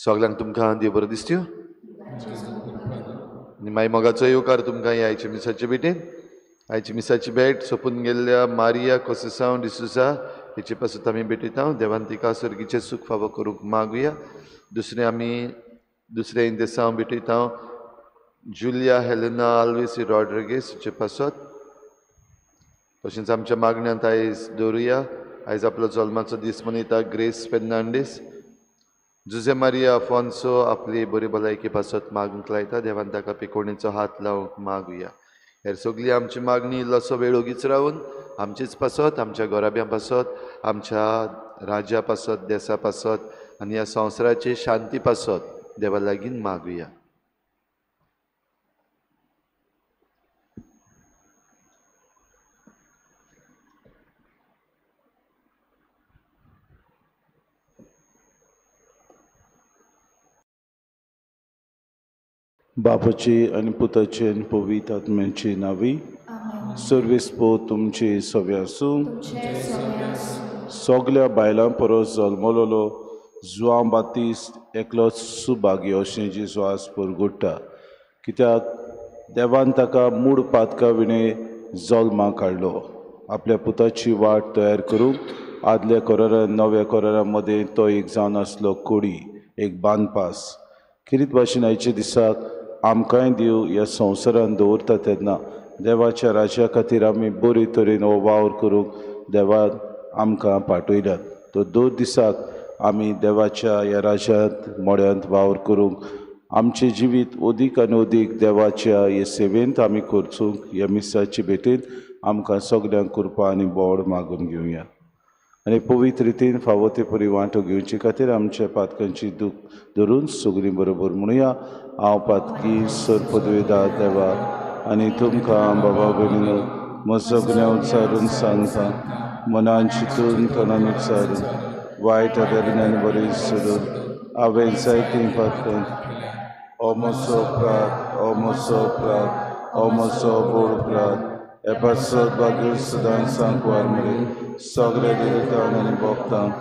सगळ्यांक तुमकां देव बरो दिसत्यो आनी मागीर मोगाचो येवकार तुमकां आयच्या मिसाचे भेटेन. आयची मिसाची भेट सोंपून गेल्ल्या मारिया कोसेसांव डिसुसा हेचे पासून आमी भेटयता. देवान तिका सर्गीचें सूख फावो करूंक मागुया. दुसरें आमी दुसरें इंदेसांव भेटयता जुलिया हेलेना आल्वेस रॉड्रिगेस हिचे पासत. तशेंच आमच्या मागण्यांत आयज दवरुया. आयज आपलो जल्माचो दीस मनयता ग्रेस फेर्नांडीस. जुजे मारिया अफोन्सो आपली बरी भलायकी पासत मागूंक लायता. देवान ताका पिकोणीचो हात लावंक मागुया. हेर सगळी आमची मागणी इल्लोसो वेळ ओगीच रावन आमचेच पासत, आमच्या घराब्यां पासत, आमच्या राज्या पासत, देसा पासत आनी ह्या संवसाराची शांती पासत देवा लागीं मागुया. बापाची आनी पुताची आनी पवित्र आत्म्याची नावी. सर्वेस पो तुमची सव्या आसूं. सगल्या बायलां परस जल्मलोलो जुआंव बातिस्त एकलोच सुभागी अशें जेजू आज परगुट्टा, कित्याक देवान ताका मूड पातका विणें जल्माक हाडलो. आपल्या पुताची वाट तयार करूंक आदल्या कोरारा नव्या कोरारा मदें तो एक जावन आसलो कोडी, एक बांदपास. किरीत भाशेन आयच्या दिसाक आमकांय देव ह्या संवसारान दवरता तेन्ना देवाच्या राज्या खातीर आमी बरे तरेन हो वावर करूंक देवान आमकां पाठयल्यात. तो दोन दिसाक आमी देवाच्या ह्या राज्यांत मोड्यांत वावर करूंक आमचें जिवीत अदीक आनी अदीक देवाच्या हे सेवेंत आमी करचूंक ह्या मिसाचे भेटेंत आमकां सगल्यांक कृपा आनी बोड मागून घेवया. आनी पवित्र रितीन फावो ते परी वांटो घेवचे खातीर आमच्या पातकांची दूख धरून सगळीं बरोबर म्हणुया. हांव पातकी सरपदवेदा देवा आनी तुमकां बाबा भयणीनो म्हजो गुन्यांव उच्चारून सांगता, मनान चिंतून तणान उच्चारून वायट आदारीन आनी बरें सोडून हांवें जायतीं पातकां. हो म्हजो अपराध, हो म्हजो अपराध, हो म्हजो व्हड अपराध. हे पासत बागीर सदांच सांकवार मरे सगळे देवतांक आनी भोगतांक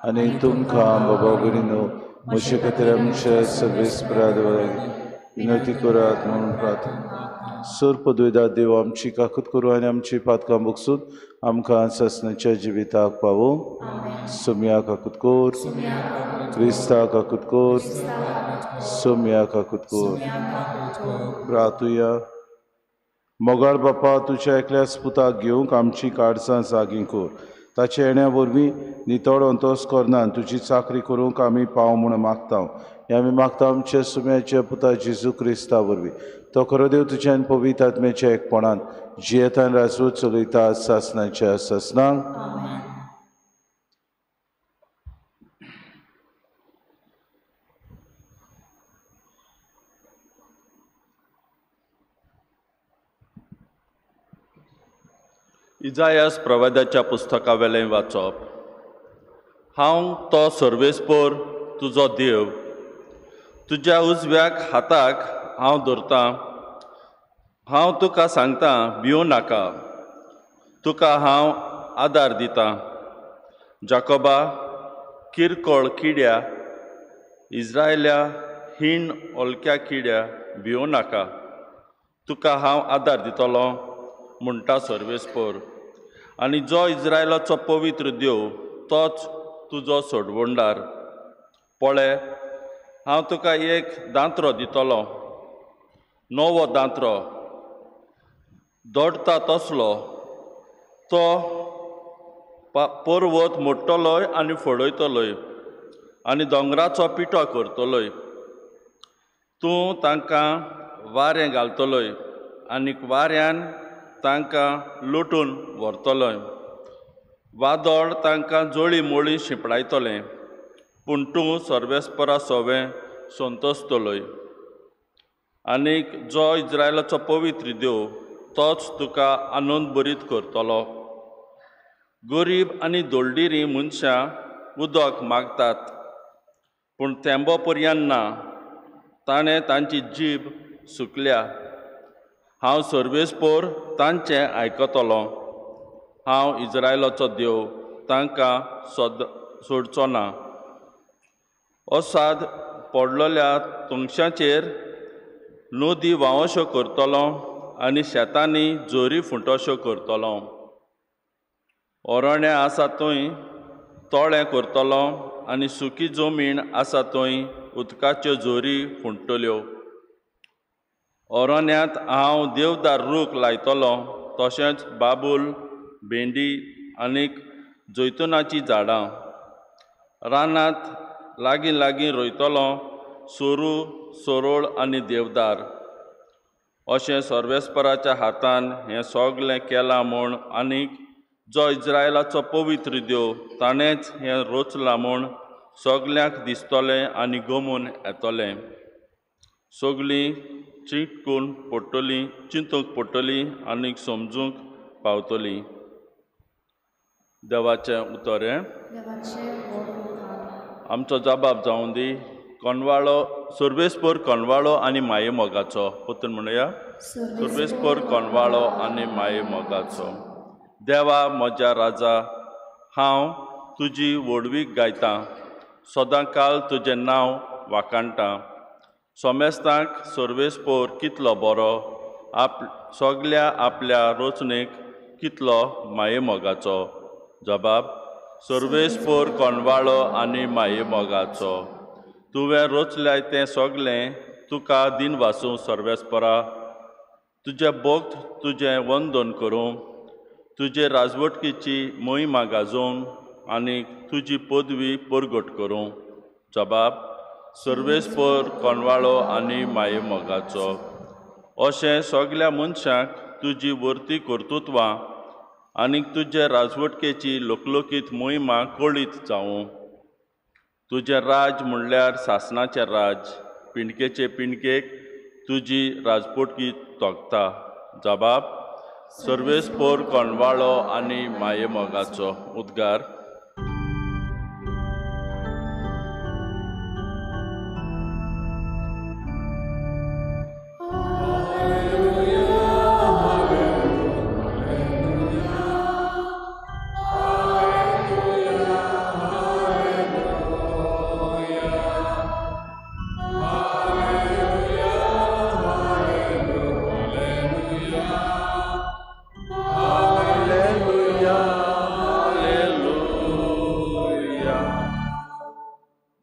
आनी तुमकां बाबा भयणीनो म्हजे खातीर आमच्या सर्वेस्परा विनंती करात म्हणून प्रार्थना. सर पदवेदा देव आमची काकूत करूं आनी आमची पातकां बगसून आमकां सासणाच्या जिविताक पावोवं. सोम्या काकूत कोर, क्रिस्ता काकूत कोर, सोम्या काकूत कोर. प्रार्थुया. मोगाळ बापा, तुज्या एकल्याच पुताक घेवंक आमची काळजां जागीं कर. ताच्या येण्या वरवीं नितळ अंतोस करना तुजी चाकरी करूंक आमी पाव म्हूण मागता. हें आमी मागता आमच्या सुम्याच्या पुता जेजू क्रिस्ता वरवीं. तो खरो देव तुज्या आनी पवित्र आत्म्याच्या एकपणान जियेतान राजवट चलयता सासणाच्या सासणाक. इजायास प्रवादाच्या पुस्तकावेलें वाचप. हांव तो सर्वेस्पर तुजो देव, तुज्या उजव्याक हाताक हांव धरतां हांव तुका सांगता, भियो नाका, तुका हांव आदार दितां। जाकोबा, किरकोळ किड्या, इज्रायल्या हीण ओलक्या किड्या, भियो नाका, तुका हांव आदार दितलो म्हणटा सर्वेस्पर। आनी जो इज्रायलाचो पवित्र देव तोच तुजो सोडवणदार। पळय, हांव तुका एक दांतरो दितलो, नवो दांतरो दोडटा तसलो, तो पर्वत मोडटलोय आनी फोडयतलोय आनी दोंगराचो पिठो करतलोय। तूं तांकां वारें घालतलोय आनी वाऱ्यान तांकां लोटून व्हरतलोय। वादळ तांकां जोळी मोळी शिंपडायतलें, पूण तूं सर्वेस्परा सोवें संतोसतलोय। आनीक जो इज्रायलाचो पवित्र देव तोच तुका आनंद बरीत करतलो। गरीब आनी दोळडिरी मनशां उदक मागतात, पूण तेंबो पर्यान ना, ताणें तांची जीब सुकल्या। हांव सर्वेस्पर तांचें आयकतलो, हांव इज्रायलाचो देव तांकां सोडचो ना। असाद पडलेल्या तोंगशाचेर नदी व्हांवश्यो करतलो आनी शेतांनी जोरी फुटोश्यो करतलो। अरण्या आसा थंय तळें करतलो आनी सुकी जमीन आसा थंय उदकाच्यो जोरी फुट्टल्यो। अरण्यांत हांव देवदार रूख लायतलो, तशेंच बाबूल, भेंडी आनी जैतुनाचीं झाडां। रानांत लागीं लागीं रोयतलो सोरू, सोरोळ आनी देवदार। अशें सर्वेस्पराच्या हातान हें सगलें केलां म्हूण आनीक जो इज्रायलाचो पवित्र देव ताणेंच हें रचलां म्हूण सगल्यांक दिसतलें आनी गमून येतलें। सगलीं चिंतून पडटलीं, चिंतूंक पडटलीं आनी समजूंक पावतलीं। देवाचें उतर हें। आमचो जबाब जावं दी कोणवाळो सर्वेस्पर कोणवाळो आनी माये मोगाचो। परतून म्हणया, सर्वेस्पर कोणवाळो आनी माये मोगाचो। देवा म्हज्या राजा, हांव तुजी व्हडवीक गायतां, सदां काल तुजें नांव वाखाणटां। सोमेस्तांक सर्वेस्पर कितलो बरो, आप सगल्या आपल्या रचणेक कितलो माये मोगाचो। जबाब, सर्वेस्पर कोणवाळो आनी माये मोगाचो। तुवें रचल्याय तें सगलें तुका दिनवासूं सर्वेस्परा। तुजें भक्त तुजें वंदन करूं, तुजे राजवटकीची महिमा गाजोवन आनी तुजी पदवी परगट करूं। जबाब, सर्वेस्पर कोणवाळो आनी माये मोगाचो। अशें सगल्या मनशांक तुजी वर्ती कर्तृत्वां आनी तुजे राजवटकेची लोकलोकीत महिमा कळीत जावं। तुजें राज म्हणल्यार सासणाचें राज, पिंडकेचे पिंडकेक तुजी राजपोटकी तोखता। जबाब, सर्वेस्पर कोणवाळो आनी माये मोगाचो। उद्गार।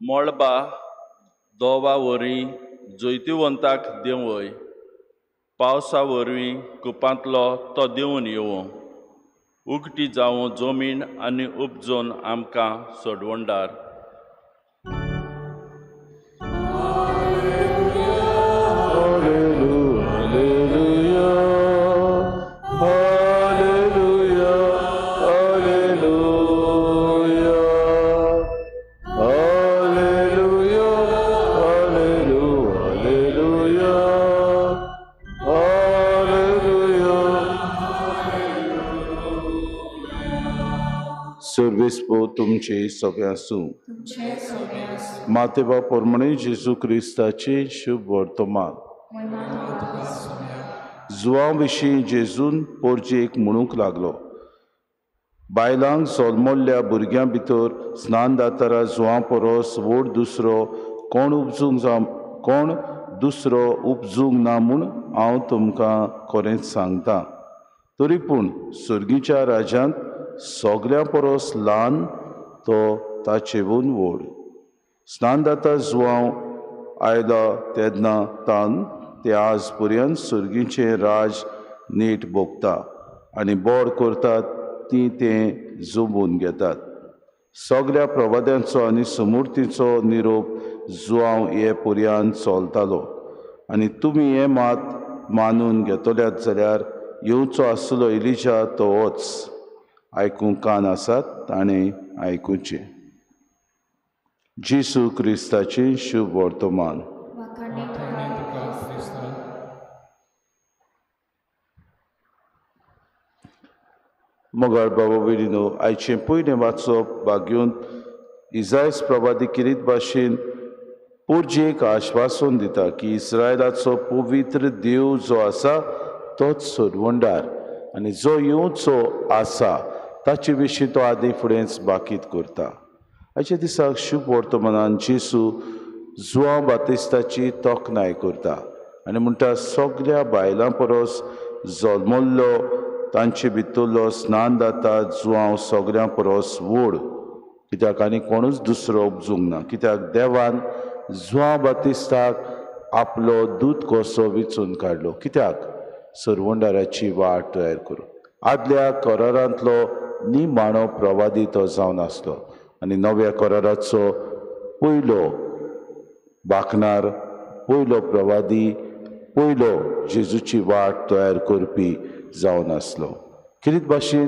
मळबा दोवा वरवीं जैतिवंताक देंवय, पावसा वरवीं कुपांतलो तो देंवून येवं। उगटी जावं जमीन आनी उपजोन आमकां सोडवणदार। सर्वेस्पर तुमचे सगळे आसूं। मातेबा परमणे जेजू क्रिस्ताचे शुभ वर्तमान। जुवां विशीं जेजून पोरजेक म्हणूंक लागलो, बायलांक जल्मल्ल्या भुरग्यां भितर स्नान दातारा जुवां परस व्हड दुसरो कोण उपजूंक जावं कोण दुसरो उपजूंक ना म्हूण हांव तुमकां खरेंच सांगता. तरी पूण सर्गीच्या राज्यांत सगळ्यां परस ल्हान तो ताचेवून व्हड. स्नानदाता जुवांव आयलो तेन्ना तान ते आज पर्यंत सर्गीचें राज नीट भोगता आनी बोड करतात ती तें जमोवन घेतात. सगळ्या प्रवाद्यांचो आनी समूर्तीचो निरोप जुवांव हे पर्यंत चलतालो. आनी तुमी हें मात मानून घेतल्यात जाल्यार येवचो आसलो इलिजा तो होच. आयकूंक कान आसात ताणें आयकुचें. जेजू क्रिस्ताचें शुभ वर्तमान. मोगाळ बाबा भयणीनो, आयचें पयलें वाचप भागयोन इजायस प्रवादी किरीत भाशेन पोरजेक आश्वासन दिता की इस्रायलाचो पवित्र देव जो आसा तोच सरवंडार आनी जो येवचो आसा ताचे विशीं तो आदी फुडेंच बाकीत करता. आयच्या दिसाक शुभ वर्तमानान जेजू जुवांव बातिस्ताची तोखणाय करता आनी म्हणटा, सगळ्या बायलां परस जल्मल्लो तांचे भितरलो स्नान दाता जुवांव सगळ्यां परस व्हड, कित्याक आनी कोणूच दुसरो उपजूंक ना. कित्याक देवान जुवांव बातिस्ताक आपलो दूत कसो विचून काडलो, कित्याक सरवंडाराची वाट तयार करूं. आदल्या करारांतलो निमाणो प्रवादी तो जावन आसलो आनी नव्या कराराचो पयलो बाकणार, पयलो प्रवादी, पयलो जेजूची वाट तयार करपी जावन आसलो. किरीत भाशेन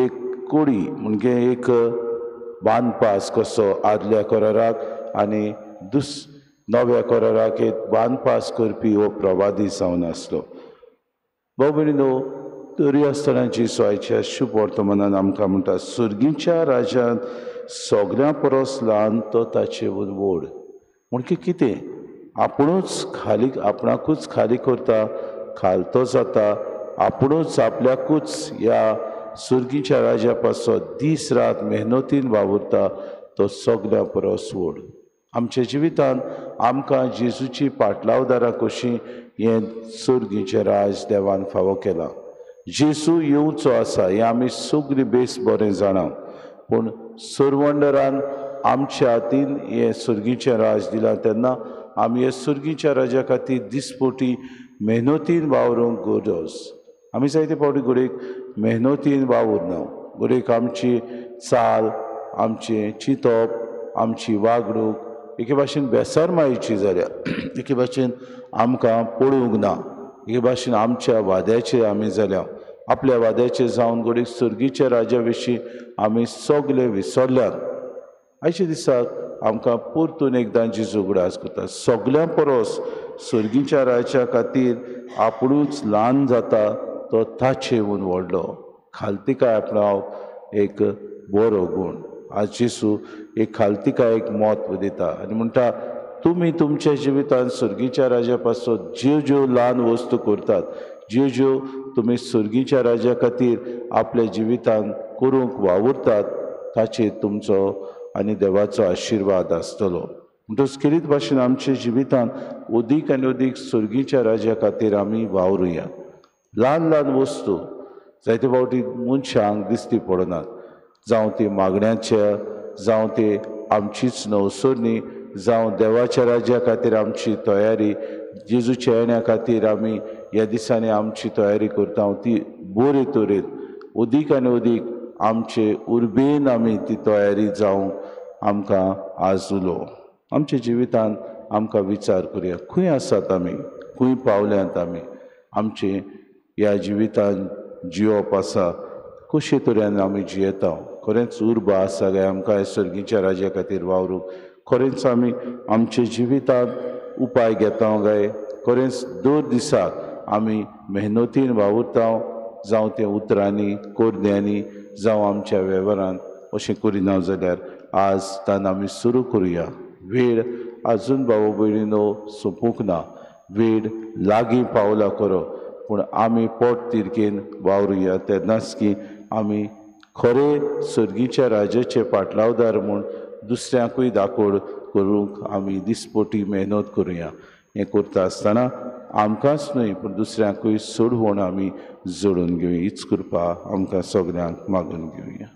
एक कोडी म्हणजे एक बांदपास कसो आदल्या कराराक आनी नव्या कराराक एक बांदपास करपी हो प्रवादी जावन आसलो. भाव भयणीनो, तरी आसतना जेजू आयच्या शुभ वर्तमानान आमकां म्हणटा, सर्गीच्या राज्यांत सगळ्यां परस ल्हान तो ताचेवून व्हड. म्हणजे कितें, आपुणूच खाली आपणाकूच खाली करता, खालतो जाता, आपुणूच आपल्याकूच ह्या सर्गीच्या राज्या पासत दीस रात मेहनतीन वावुरता तो सगळ्यां परस व्हड. आमच्या जिवितांत आमकां जेजूची पाटलावदारां कशीं हें सर्गीचें राज देवान फावो केलां. जेजू येवचो आसा हें आमी सगळीं बेस बरें जाणा, पूण सरवंडरान आमच्या हातीन हें सर्गीचें राज दिलां तेन्ना आमी हे सर्गीच्या राजा खातीर दिसपोटी मेहनतीन वावरूंक गरज. आमी जायते फावटी घडयेक मेहनतीन वावुरना, घडयेक आमची चाल, आमचें चिंतप, आमची वागणूक एके भाशेन बेसरमायेची जाल्या, एके भाशेन आमकां पळोवंक ना, एके भाशेन आमच्या वाद्याचेर आमी जाल्या. आपल्या वाद्याचेर जावन घडयेक सर्गीच्या राजा विशीं आमी सगळे विसरल्यात. आयच्या दिसाक आमकां परतून एकदां जेजू उगडास करता, सगळ्यां परस सर्गीच्या राज्या खातीर आपुणूच ल्हान जाता तो ताचेवून व्हडलो. खालतिकाय आपणावप एक बरो गूण. आज जेजू एक खालतिकाय एक म्हत्व दिता आनी म्हणटा, तुमी तुमच्या जिवितांत सर्गीच्या राज्या पासत ज्यो ज्यो ल्हान वस्तू करतात, ज्यो ज्यो तुमी सर्गीच्या राज्या खातीर आपल्या जिवितांत करूंक वावुरतात ताचेर तुमचो आनी देवाचो आशिर्वाद आसतलो. म्हणटच खेरीत भाशेन आमच्या जिवितांत अदीक आनी अदीक सर्गीच्या राज्या खातीर आमी वावरुया. ल्हान ल्हान वस्तू जायते फावटी मनशांक दिश्टी पडनात, जावं ती मागण्याच्या, जावं ती आमचीच नवसरणी, जावं देवाच्या राज्या खातीर आमची तयारी, जेजूच्या येण्या खातीर आमी ह्या दिसांनी आमची तयारी करता ती बरे तरेन अदीक आनी अदीक आमचे उर्बेन आमी ती तयारी जावंक आमकां आज उलो. आमच्या जिवितांत आमकां विचार करुया, खंय आसात आमी, खंय पावल्यात आमी, आमचे ह्या जिवितांत जियोप आसा कशे तरेन आमी जियेता, खरेंच उर्बा आसा काय आमकां सर्गीच्या राज्या खातीर वावरूंक, खरेंच आमी आमच्या जिवितांत उपाय घेता काय, खरेंच दर दिसाक आमी मेहनतीन वावुरता, जावं तें उतरांनी, कोरण्यांनी, जावं आमच्या वेव्हारान अशें करिना जाल्यार आज तान आमी सुरू करुया. वेळ आजून भाव भयणीनो सोंपूंक ना, वेळ लागीं पावला खरो, पूण आमी पोट तिरकेन वावरुया तेन्नाच की आमी खरे सर्गीच्या राज्याचे पाटलावदार म्हूण दुसऱ्यांकूय दाखोड करूंक आमी दिसपोटी मेहनत करुया. हें करता आसतना आमकांच न्हय पूण दुसऱ्यांकूय सोडवण आमी जोडून घेवया. हीच कृपा आमकां सगल्यांक मागून घेवया.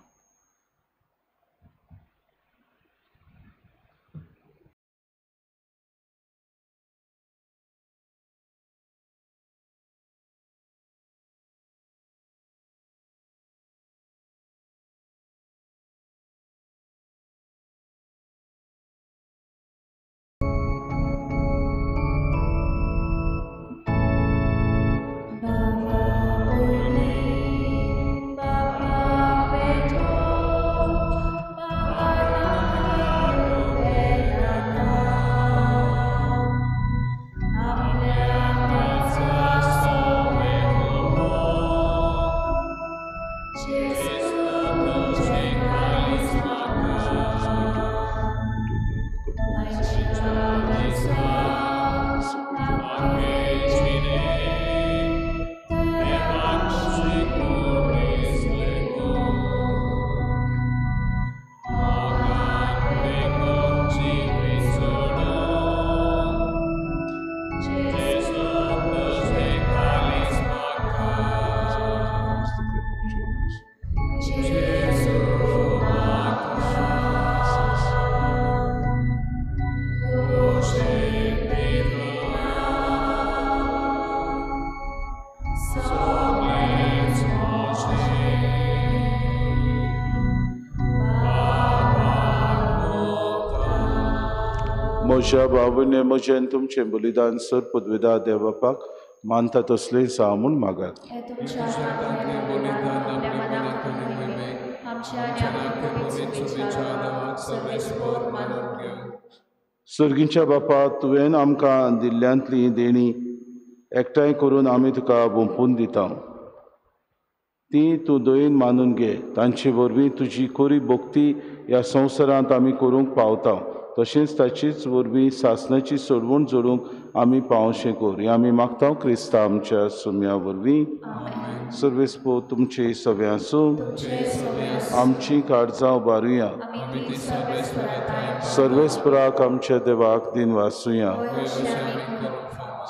म्हज्या बाबूने म्हजें तुमचें बलिदान सर पदवेदा देवबापाक मानता तसलें जावं म्हूण मागात. सर्गीच्या बापा, तुवें आमकां दिल्ल्यांतली देणी एकठांय करून आमी तुका वोंपून दिता. ती तूं दयेन मानून घे. तांचे वरवीं तुजी खरी भक्ती ह्या संवसारांत आमी करूंक पावता. तशेंच ताचीच वरवीं सासणाची सोडवण जोडूंक आमी पावशें कर. हें आमी मागता क्रिस्ता आमच्या सुम्या वरवीं. सर्वेस्पो तुमचे सगळे आसूं. आमची काळजां उबारुया. सर्वेस्पराक आमच्या देवाक दिन वासुया.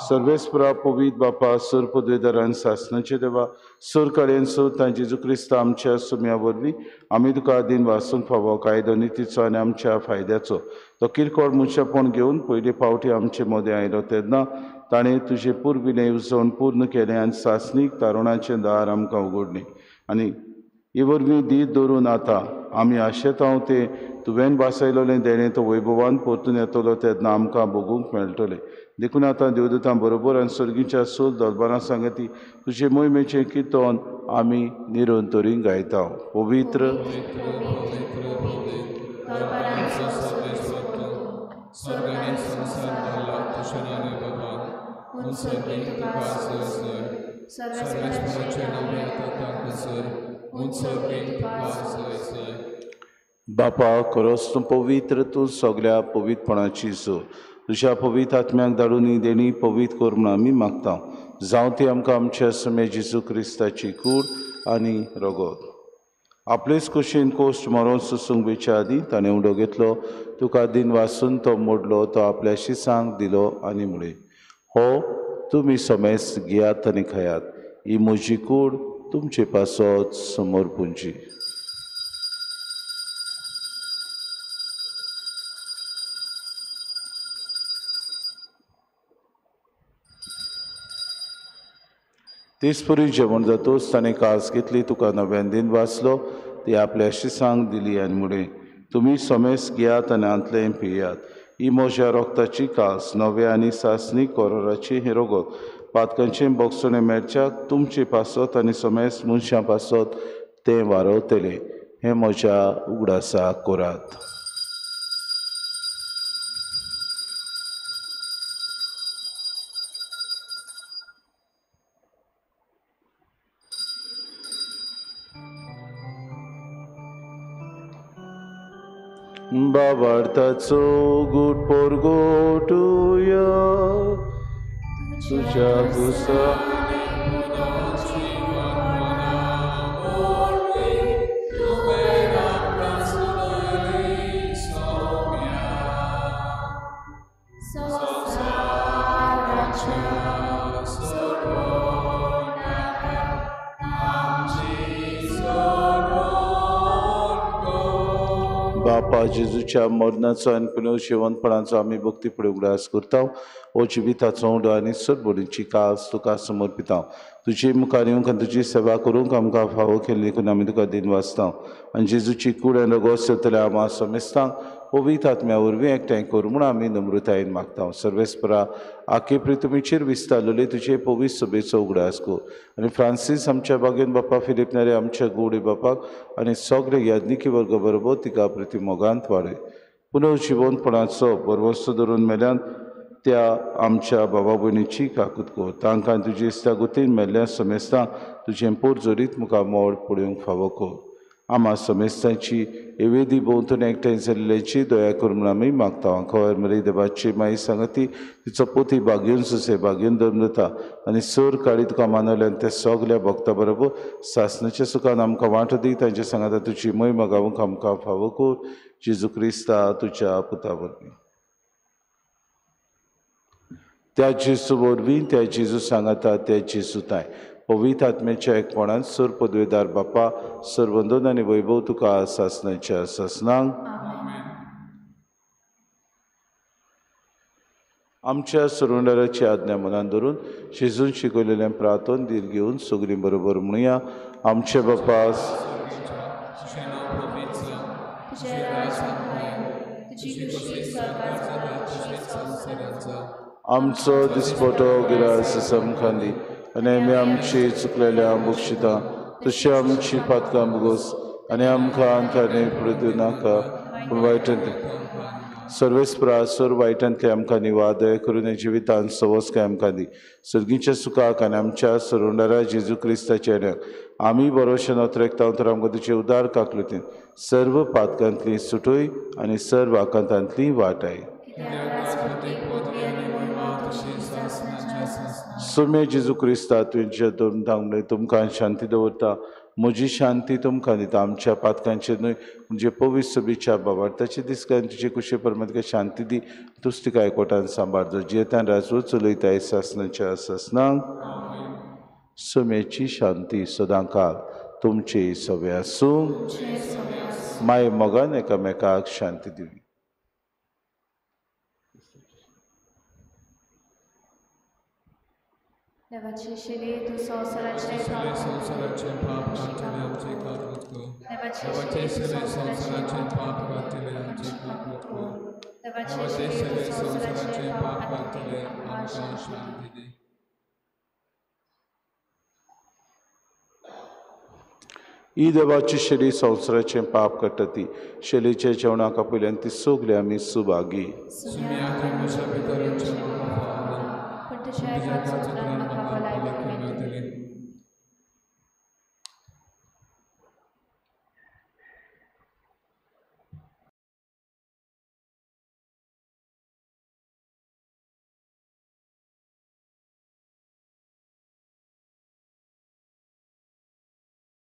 सर्वेस्परा पवित्र बापा, सर पदवेदारान सासणाचे देवा, सर कडेन सोद जेजू क्रिस्ता आमच्या सुम्या वरवीं आमी तुका दिन वासूंक फावो कायदो नितीचो आनी आमच्या फायद्याचो तो किरकोळ मनशापण घेवन पयले फावटी आमचे मदें आयलो तेन्ना ताणें तुजें पुर्विलें येवजण पूर्ण केलें आनी सासणीक तारुणाचें दार आमकां उगडलें. आनी हे वरवीं धीर दवरून आतां आमी आशेतांव तें तुवें भासयलोलें देणें तो वैभवान परतून येतलो तेन्ना आमकां भोगूंक मेळटलें. देखून आतां देवदूतां बरोबर आनी सर्गीच्या सोद दलबारां सांगती तुजे मोहिमेचें किर्तन आमी निरंतरी गायता. पवित्र बापा, खरोच तूं पवित्र, तूं सगळ्या पवित्रपणाची जोड. तुज्या पवित्र आत्म्याक धाडून ही देणी पवित्र कर म्हूण आमी मागता. जावं ती आमकां आमच्या समे जेजू क्रिस्ताची कूड आनी रगत. आपलेच कुशीन कोश्ट मरोन सोसूंक वेच्या आदीं ताणें उडो घेतलो, तुका दिन वासून तो मोडलो, तो आपल्या शिसांक दिलो आनी म्हळें, हो तुमी समेस्त घेयात आनी खायात, ही म्हजी कूड तुमचे पासत समर्पूंची. तेचपरी जेवण जातोच ताणें कास घेतली, तुका नव्यान दिन वाचलो, ती आपल्या शिसांक दिली आनी म्हळें, तुमी समेस्त घेयात आनी हांतलें पियात, ही म्हज्या रोगताची कास, नव्या आनी सासणी कोरोराची हें रोगत, पातकांचें बोगसणें मेळच्याक तुमचे पासत आनी समेस्त मनशां पासत तें वारवतलें. हें म्हज्या उगडासाक करात. बाबार्थाचो गुट पोरगोटुया तुझ्या गुसा बापा जेजूच्या मरणाचो आनी पुनर्जिवंतपणाचो आमी भक्ती फुडें उगडास करता. हो जिविताचो उंडो आनी सरबोडीची कास तुका समर्पिता. तुजे मुखार येवंक आनी तुजी सेवा करूंक आमकां फावो केल्ली देखून आमी तुका दिनवासता. आनी जेजूची कूड आनी रगत सोदतल्या आमा समेस्तांक पवित्र आत्म्या वरवीं एकठांय कर म्हूण आमी नम्रतायेन मागता. सर्वेस्परा आखे प्रितुमीचेर विस्तारलेले तुजे पवित्र सभेचो उगडास कर आनी फ्रांसीस आमच्या बागेन बापा फिलीप नारे आमच्या गोवडे बापाक आनी सगळे याज्ञिकी वर्ग बरोबर तिका प्रिती मोगांत वाडय. पुनर्जिवंतपणाचो बरवस्तो धरून मेल्यान त्या आमच्या बाबा भयणीची काकूत कर. तांकां तुजी इस्तागुतीन मेल्ल्या समेस्तांक तुजें पोर जोरीत मुखार मोड पळोवंक फावो कर. आमा समेस्तांची एवेदी भोंवतणी एकठांय जाल्ल्याची दया कर म्हूण आमी मागता. खबर मरे देवाची माई सांगती तिचो पोती बागेवन सुसे बागेवन धर्म जाता आनी सर काळी तुका मानवल्यान त्या सगल्या भक्ता बरोबर सासणाच्या सुखान आमकां वांटो दी. तांच्या सांगाता तुजी महिमा गावंक आमकां फावो कर. जेजू क्रिस्ता तुज्या पुता वरवीं. त्या जेजू वरवीं, त्या जेजू सांगाता, त्या जेजू ताय पवित्र आत्म्याच्या एकपणान सर पदवेदार बापा सर्वंदन आनी वैभव तुका सासणाच्या सासणांक. आमच्या सुरुंडराची आज्ञा मनान धरून शिजून शिकयलेलें प्रार्थन धीर घेवन सगळीं बरोबर म्हणुया. आमचे बापा आमचो दिसपटो गिरास समखान दी आनी आमी आमची चुकलेल्या बक्षिता तशी आमची पातकां भोगोस आनी आमकां अंताने फुडें दिवं नाका पूण वायटांतले सर्वेस्परा सर वायटांतले आमकां निवा. दया करून जिवितान सवस काय आमकां दी. सर्गीच्या सुखाक आनी आमच्या सरुंडारा जेजू क्रिस्ताच्या आमी बरोशे नोत्रेकता तर आमकां तुजे उदार काकलुतीन सर्व पातकांतली सुटूय आनी सर्व आकांतांतली वाटाय. सोम्या जेजू क्रिस्ता तुमच्या धर्म तुमकां शांती दवरता. म्हजी शांती तुमकां दिता. आमच्या पातकांचेर न्हय म्हणजे पवित्र सभेच्या बाबार्थाचे दिसकान तुजे कुशे परमात्मा शांती दी. तूच तिका एकवटान सांबाळ जो जियेतान राजवट चलयताय सासणाच्या सासणांक. सोम्याची शांती सदांकाळ तुमचे सगळे आसूं. माय मोगान एकामेकाक शांती दिवी. देवाची शिले तूं संवसाराचें पाप काडटले आमचे काकूत कर. देवाचे शिले संवसाराचें पाप काडटले आमचे काकूत कर. देवाचे शिले संवसाराचें पाप काडटले आमकां शांती दी. ही देवाची शेली संवसाराचें पाप काडटा ती शेलीच्या जेवणाक आपयल्यान ती सगळी आमी सुभागी.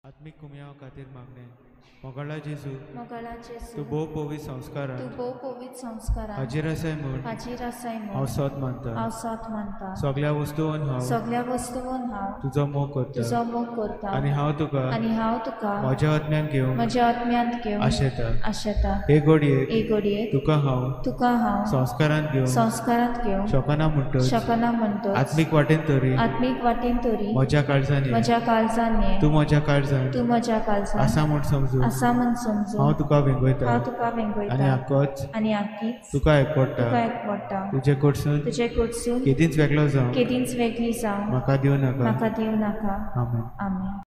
आत्मिक कुमयाव खातीर मागणें. मोगाळा जेजू, तूं भोव पवित्र संस्कारान हाजीर आसाय म्हूण हांव सोद मानता. सगळ्या वस्तून हांव तुजो मोग करता आनी हांव तुका म्हज्या आत्म्यांत घेवंक आशेता. हे घडयेक तुका हांव संस्कारांत घेवंक शकना म्हणटच आत्मीक वाटेन तरी म्हज्या काळजान ये, तूं म्हज्या काळजान आसा म्हूण समजून हांव तुका वेंगयता आनी आक्कीच तुका एकवटा. तुजे कडसून केदींच वेगळो जावं म्हाका दिवं नाका. आमेन. आमेन.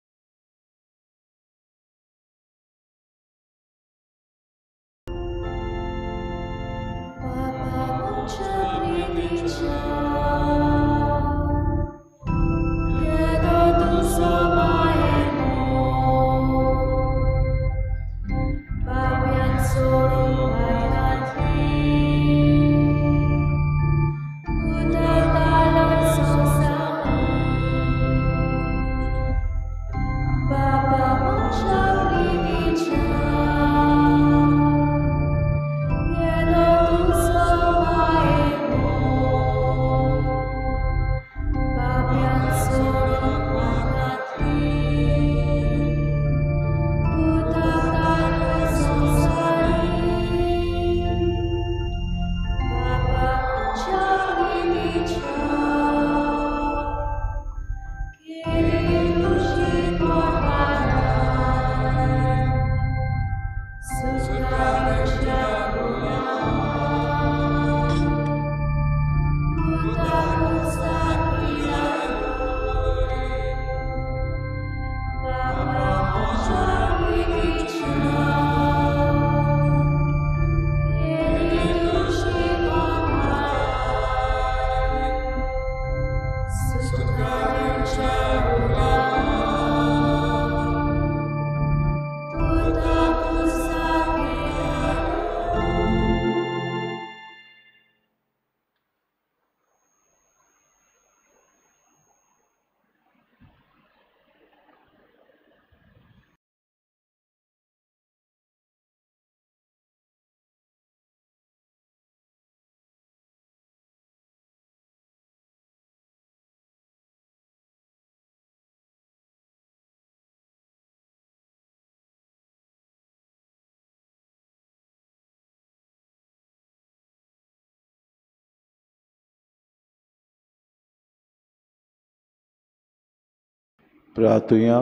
प्रार्थुया.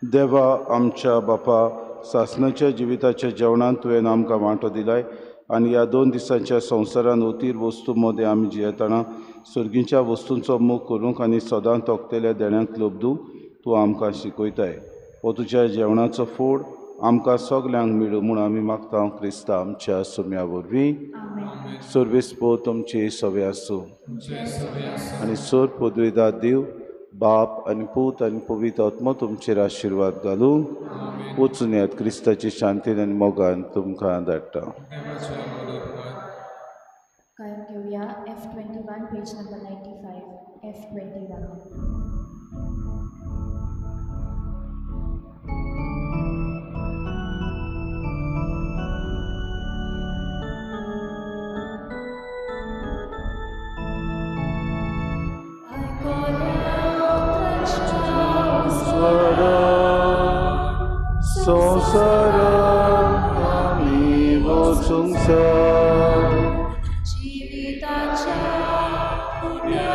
देवा आमच्या बापा, सासणाच्या जिविताच्या जेवणांत तुवें आमकां वांटो दिलाय आनी ह्या 2 दिसांच्या संवसारान उतीर वस्तू मदें आमी जियेतना सर्गीच्या वस्तूंचो मोग करूंक आनी सदां तोखतेल्या देण्यांक लब्दूंक तूं आमकां शिकयताय. हो तुज्या जेवणाचो फोड आमकां सगल्यांक मेळूं म्हूण आमी मागता क्रिस्ता आमच्या सुम्या वरवीं. सर्वेस्पो तुमचे सवे आसूं आनी सोर पदवेदार देव बाप आनी पूत आनी पवित्र आत्मो तुमचेर आशिर्वाद घालूं. वचून येयात क्रिस्ताची शांतीन आनी मोगान तुमकां धाडटा. गायन घेवया F21 page number 95 F21. संवसारांत आमी वचूंक जाय जिविताच्या उण्या